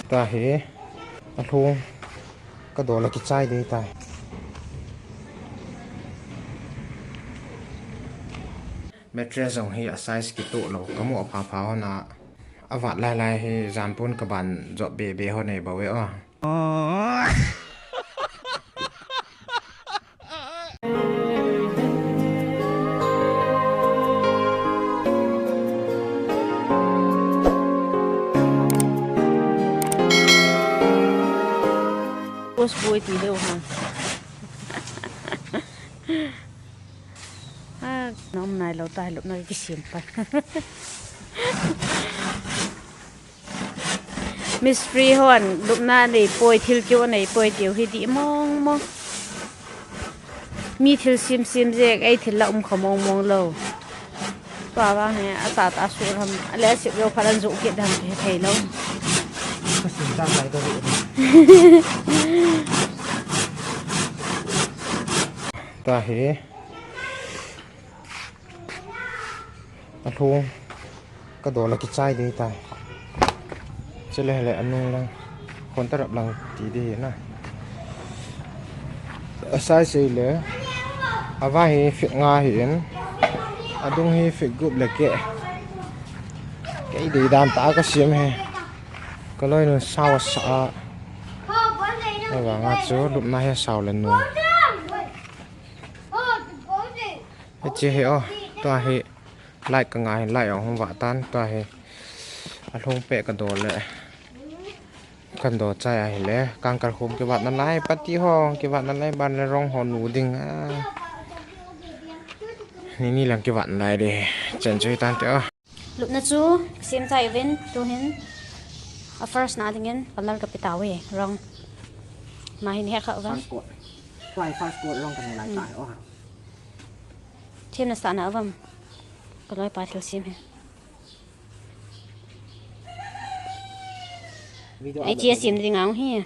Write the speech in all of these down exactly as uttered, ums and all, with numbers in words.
Tua hi, alhung, kadol a kichai ding tai. Mattress jong hi a size kitoh lou, kamu a phapha hon a, avat lailai hi janpon kaban jop bebe hon ahi bou e o. Post boy ti deu ha. Ah, nom nailou tai, lupna kisem pai. Mistri hon lupna nei poi, thil keu nei poi tiu hi dih mong mong. Mi thil sim sim jeh, ei thil la um kha mong mong lou. Tua vang hi, asa ta su ram, ale sip lou phat an ju kit dan hi thei lou. Ka sim dan lai ka ri. Tua hi. Alhung, kadol a kichai ding tai. Chule hele anung lang, khon tarap lang ti ding hi na. A size hi le, avai hi feet nga hi in, adung hi feet gup le keh. Kei dei dan tah a kasem hi. Kaloinu sao asa a. Avang a chu lupna hi sao le nu. Hiche hi o, tua hi light ka ngai, light ahung vah tan, tua hi alhung peh kadol le, kadol chai ahile, kangkal khum kivat nalai, pati ho kivat nalai, ban le rong ho nu ding a. Nini lang kivat nalai ding, chen chu hitan te o. Lupna chu sem chai uvin, tuhin a first na dingin colour kape tauve, rong. Ma hin he kha uva. First coat. Tua hi first coat rong kanu lai tai o. Themna sahna uvam. Kaloipa thilsem hi. Video ai upload chia sem ding ang hi.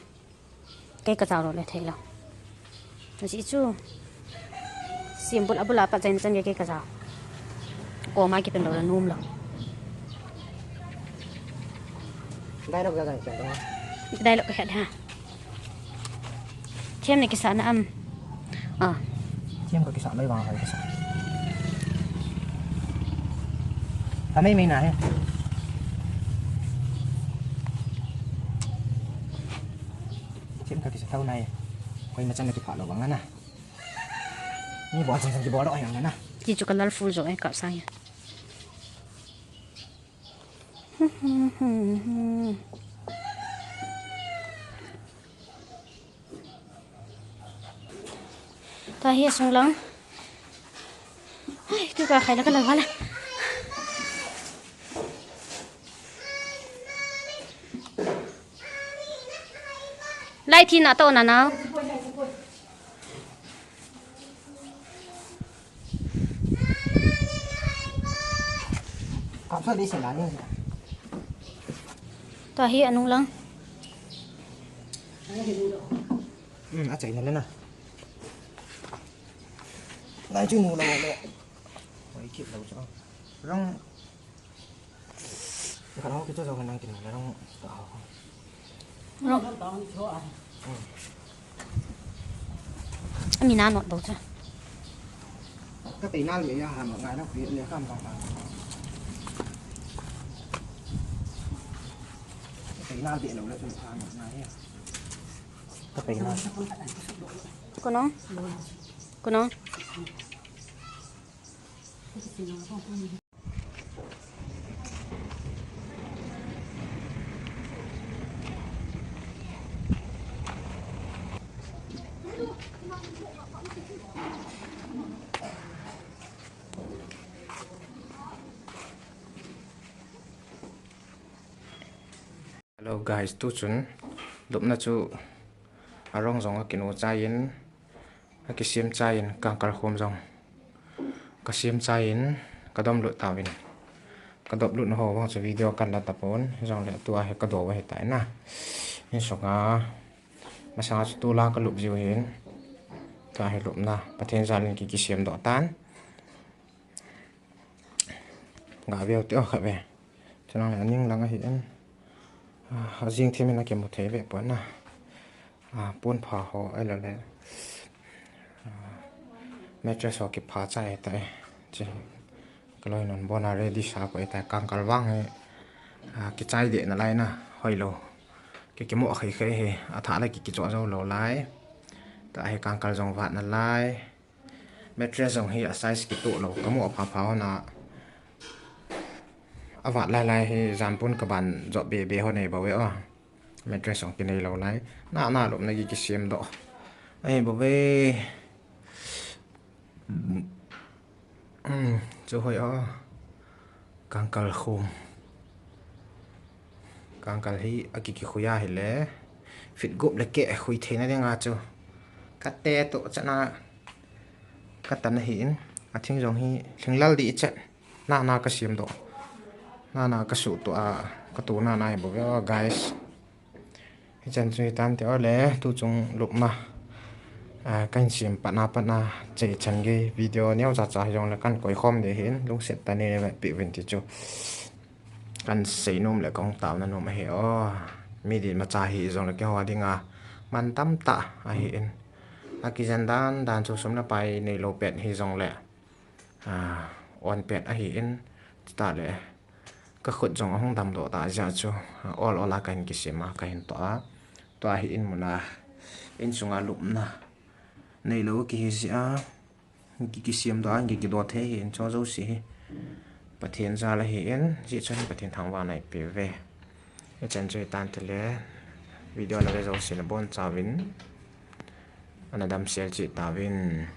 Kei kajao lou le thei lou. Najih chu. Sem bul abul a pat jai na chan kei kajao. Koma kipen lou le nom lou. Dai lou ka jai chan dong. Dai lou ka het ha. Themna kisahna am. Ah. Themna kisah mai vang hai kisah. Amei mei na he. Themna kisah tau nai. Koima chan na kiphah lou vang na. Ni bol chang chang kibol lou ai ang na. Ti chu colourful jo e kap sang ya. Tua hi asung lang. Ai, tu ka khai la ka la wala. Lai thi na to na na. Tua hi anung lang. Hmm, achaina le na. Lai chu nu lou le. Oi, kit lou chu. Rong. Ka rong kicho jo nang kin rong. Rong. Ami na not bou cha. Ka tei na le ya ha ma ngai na pi le kam kam. Ka tei na de lou le tu ha ma ngai ya. Ka tei na. Kono. Kono. Hello guys, tu chun lupna chu arong jong akinu chai in, akisem chai in, kangkal khum jong kasem chai in, kadom lut tauvin. Kadom lut na ho vang chu video kan la tapon, jong le tua hi kado va hi tai na. Insung a, masang a chu tula kalup jiu hin. Tua hi lupna, Pathen jal in ki kisem doh tan. Ga veu te o kha ve. Chunang le aning lang ahi in. Ajing thim in akimu thei ve pon na. Pon pha ho ahilou le mattress ho kipha chai tai. Chi kaloi non bon a ready sa ko tai, kangkal vang hi kichai deh nalai na, hoilou. Ki kimu khai khai hi, athah le ki kichoh jou lou lai. Tah hi kangkal jong vat nalai. Mattress jong hi a size kitoh lou, kamu apha pha hon a, avat lai lai hi jan pon kaban jop be be hon ahi bou ve o. Mattress jong kinei lou lai. Na na lupna ki kisem doh ahi bou ve. Chu hoi o. Kangkal khum. Kangkal hi aki kikhui a hile, feet gup le keh khui theina dinga chu kate toh chana katan ahin, athing jong hi lhinglel dih chet. Na na kasem doh, na na kasuhtoh a, katoh na na hi bou ve o guys. Hichan chu hitante o le, tuchung lupna kahin sem patna patna chai chan gei video neocha cha hijongle kahin koikhom ding ahin, lungset tah in neivetpeh uvin ti chu kahin seinom le kahung taona nom ahi o. Mi dinmacha hijongle keiho dinga mantam tah ahin, akijen dan dan chu sum le pai neilou pet hijongle on pet ahin, chutah le kakhut jong ahung damdoh tah jeh chu ol ol a kahin kisem a, kahin toh a. Tua hi in muna, insunga lupna neilou kihi jeh a, ki kisem doh a, ki kidoh thei ahin, chu jouse hi Pathen jal ahin, hijeh chun Pathen thangvahna eipeh uve. Hichan chu hitante le, video nave jouse nabonchauvin ana damsel cheh tauvin.